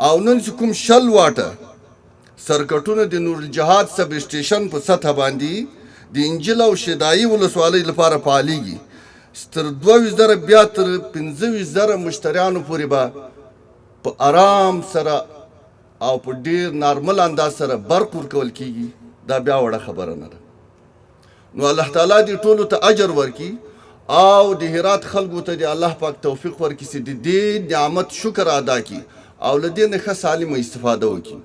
او نن چې کوم 20 واټه سرکټونه د نورالجهاد سب سټیشن په سطح باندې د انجیل او شیدایي ولسوالۍ لپاره فعالیږي، تر 22,000 بیا تر 25,000 مشتریانو پورې به په آرام سره او په ډیر نارمل انداز سره برق ورکول کیږي. دا بیا وړه خبره نه ده. نو الله تعالی دې ټولو ته اجر ورکړي او د هرات خلکو ته دې الله پاک توفیق ورکړي چې د دې نعمت شکر ادا کړي او له دې نه ښه سالمه استفاده وکړي.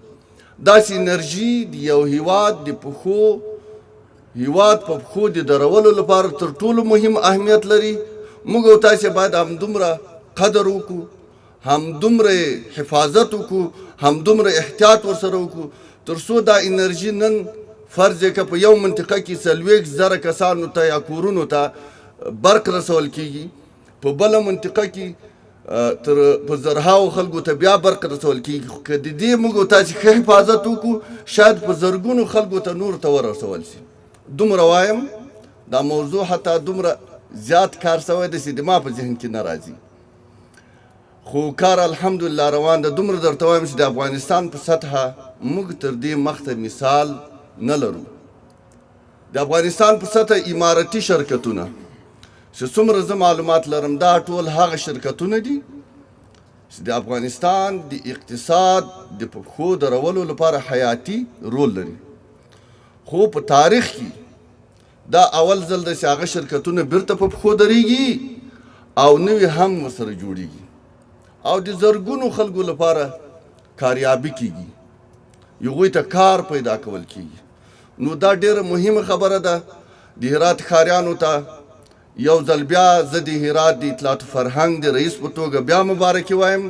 داسې انرژي د یو هیواد د پښو هیواد په پښو د درولو لپاره تر ټولو مهم اهمیت لري. موږ او تاسې باید همدومره قدر وکړو، همدومره حفاظت وکړو، همدومره احتیاط ورسره وکړو، تر څو دا انرژي نن فرض که په یو منطقه کې 40,000 کسانو ته یا کورونو ته برق رسول کیږي، په بله منطقه کې تر په زرهاو خلکو ته بیا برق رسول کیږي. خو که د دې موږ او تاسې ښه حفاظت وکړو، شاید په زرګونو خلکو ته نور ته ورسول شي. دومره وایم، دا موضوع حتی دومره زیات کار سوی دی چې د ما په ذهن کې نه راځي، خو کار الحمدلله روان ده. دومره درته وایم چې د افغانستان په سطحه موږ تر دې مخته مثال نه لرو. د افغانستان په سطح امارتي شرکتونه چې څومره زه معلومات لرم، دا ټول هغه شرکتونه دي چې د افغانستان د اقتصاد د پښو درولو لپاره حیاتي رول لري. خو په تاریخ کې دا اول ځل دی چې هغه شرکتونه بیرته په پښو درېږي او نوي هم ورسره جوړیږي او د زرګونو خلکو لپاره کاریابي کیږي، هغوی ته کار پیدا کول کیږي. نو دا ډیره مهمه خبره ده. د هرات ښاریانو ته یو ځل بیا زه د هرات د اطلاعات فرهنګ د رئیس په توګه بیا مبارکي وایم.